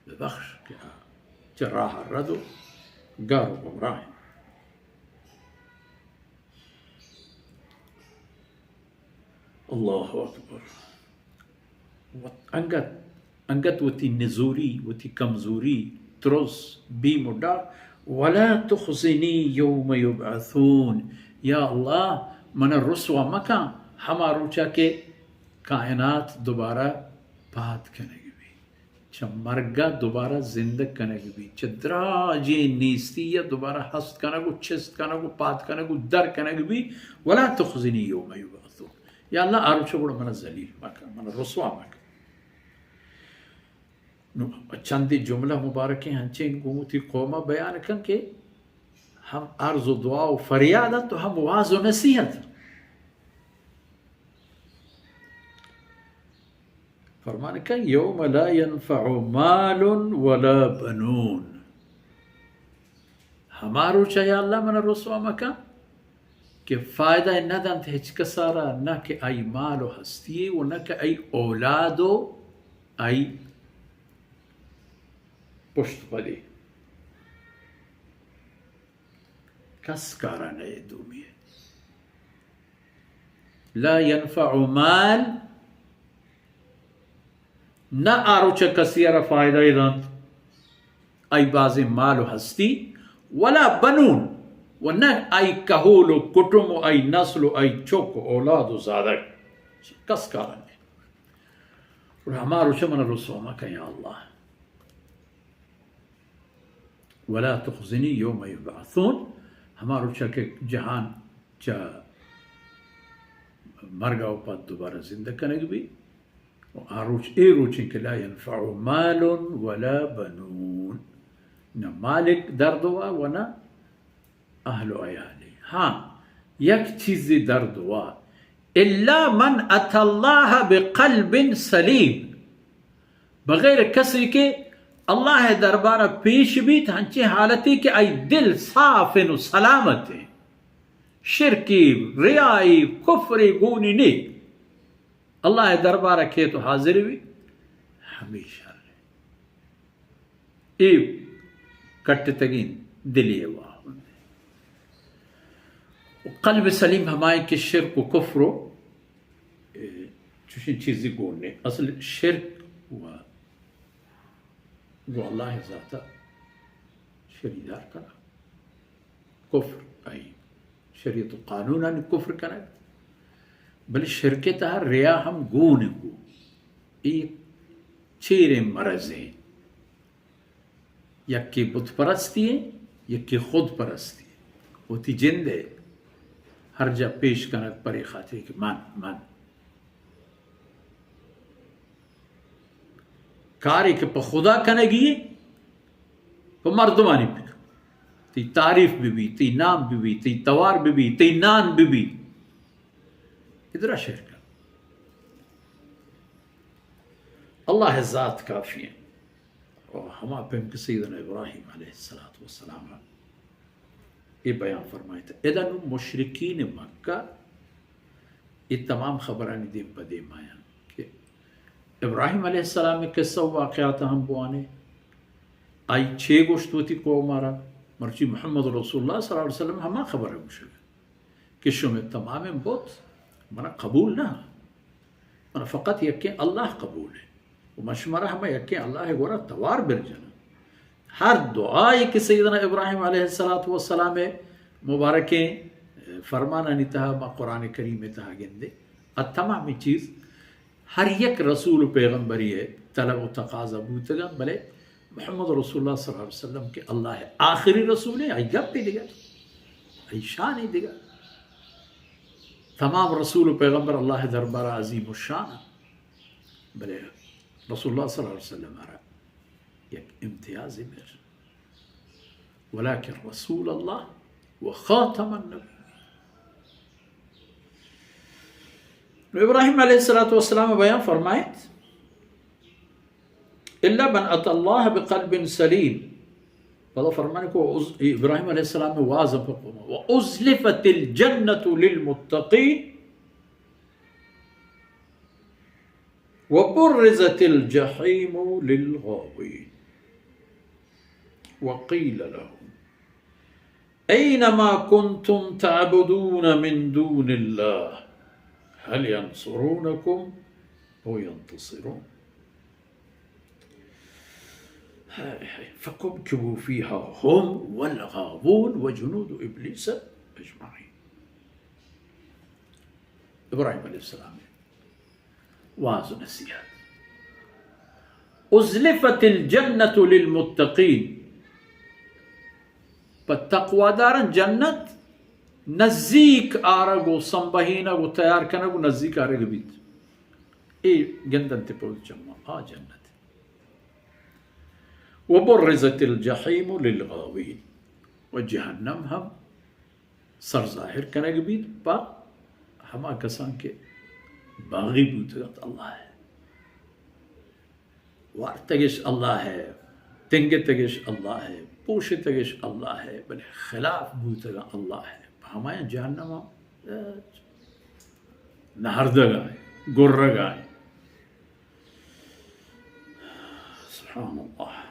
ببخش کہ آ چہ راہ رد و گار و گمراہ انت۔ اللہ اکبر۔ وت-، انگت، انگت وتی نزوری، وتی کمزوری، ترس، بیم و ڈار، ولا تخزنی یوم یبعثون، یا اللہ، من رسوا مکن ہما روچا کہ کائنات دوبارہ پاد کنگ بی۔ چہ مرگ ء دوبارہ زندگ کنگ بی، چہ دراجیں نیستی ء دوبارہ ہست کنگ و چست کنگ و پاد کنگ و در کنگ بی، ولا تخزنی یوم یبعثون۔ یا اللہ، آ روچ ء گڑا من ذلیل مکن، من رسوا مکن۔ نو چندی جملہ مبارکیں ہنچیں گوں وتی قوم ء بیان کن کہ ہم عرض و دعا و فریاد انت و ہم واز و نصیحت۔ فرمان کن، یوم لا ینفع مال ولا بنون۔ ہما روچا یا اللہ منا رسوا مکن کہ فائدہ نہ دنت ہچ کسا را، نہ کہ آئی مال و ہستی و نہ کہ آئی اولاد و آئی پشت پدی۔ کس کارا نئے دومی۔ لا ینفع مال، نہ آ روچ کسی را فائدہ ای دنت، آئی بازیں مال و ہستی، ولا بنون، و نہ آئی کہول و کٹم و آئی نسل و آئی چک و اولاد و زادگ، کس کارا نئے۔ اور ہما روچ من رسوا مکن یا اللہ۔ ولا تخزنی یوم یبعثون، ہما روچا کہ جہان چہ مرگا و پد دوبارہ زندہ کنگ بی، و آ روچ اے روچیں کہ لا ینفع مال ولا بنون، نہ مالک درد وا و نہ اہل و عیالی۔ ہاں، یک چیزی درد وا، الا من اتی اللہ بقلب سلیم، بغیر کسی کہ اللہ دربارہ پیش بیت ہنچیں حالتی کہ آئی دل صاف و سلامت ہے، شرکی، ریائی، کفری گونی نی۔ اللہ دربارہ کیت و حاضر بی، ہمیشہ اے کٹتگیں دلے واہند۔ و قلب سلیم ہمائیں کہ شرک و کفر و، اے، چوشیں چیزی گون نے۔ اصل شرک و گو اللہ ذاتا شریدار کنا۔ کفر، آئی شریعت و قانونانی کفر کنگ، بلے شرک ء تہا ریا ہم گون انت۔ گو اے چیریں مرض انت، یکے بت پرستی انت، یکے خود پرستی انت۔ وتی جند ء ہر جا پیش کنگ پرے خاطر کہ من، من۔ کارے کہ پہ خدا کنگی، پہ مردمانی بکن۔ تئی تعریف بہ بی، تئی نام بہ بی، تئی توار بہ بی، تئی نان بہ بی۔ ادرا شرک۔ اللہ ذات کافی ہے۔ اور ہما پیم کہ سیدنا ابراہیم علیہ الصلوۃ والسلام اے بیان فرمائیت۔ ادا نوں مشرکین مکہ اے تمام خبرانی دیم پہ دیم آیاں کہ ابراہیم علیہ السلام ء قصہ و واقعات ہم بوانے، آئی چے گوشت وتی قوم ء را، مرچی محمد رسول اللہ صلی اللہ علیہ وسلم ہما خبر ء گوشگ کہ شمے تمامیں بت منا قبول نہ، منا فقط یکیں اللہ قبول ہے۔ و من شمارا ہما یکیں اللہ ء گورا توار برجناں۔ ہر دعائے کہ سیدنا ابراہیم علیہ الصلوۃ والسلام ء مبارکیں فرمانانی تہا ما قرآن کریم ء تہا گندے، ا تمامی چیز ہر یک رسول و پیغمبری ء طلب و تقاضا بوتگاں، بلے محمد رسول اللہ صلی اللہ علیہ وسلم کہ اللہ ء آخری رسول ہے، آئی گپ دگہ، آئی شان دگہ۔ تمام رسول و پیغمبر اللہ ء دربار عظیم الشان، بلے رسول اللہ صلی اللہ علیہ وسلم ء را یک امتیازے مل، ولکن رسول اللہ و خاتم النبی۔ نو ابراہیم علیہ الصلوۃ والسلام بیان فرمائیت، الا من اتی اللہ بقلب سلیم۔ پدا فرمانے کو از-، ابراہیم علیہ السلام واز پر قوم، و ازلفت الجنۃ للمتقین، وبرزت الجحیم للغاوین۔ وقيل لهم أين ما كنتم تعبدون من دون الله هل ينصرونكم أو ينتصرون؟ فكبكبوا فيها هم والغاوون وجنود إبليس أجمعين. ابراہیم علیہ السلام، واز و نصیحت. ازلفت الجنة للمتقین، پہ تقواداران جنت نزیک آرگ و سمبہینگ و تیار کنگ و نزیک آرگ بیت. اے گندنت پہ چما آ جنت. وبرزت الجحیم للغاوین، و جہنم ہم سر ظاہر کنگ بیت پہ ہما کسان کہ باغی بوتگ انت اللہ ء، وارتگش اللہ ء، تنگتگش اللہ ء، پوشتگش اللہ ء، بلے خلاف بوتگ انت اللہ ء، پہ ہمایاں جہنم ء نہردگ ء، گرگ ء. سبحان اللہ.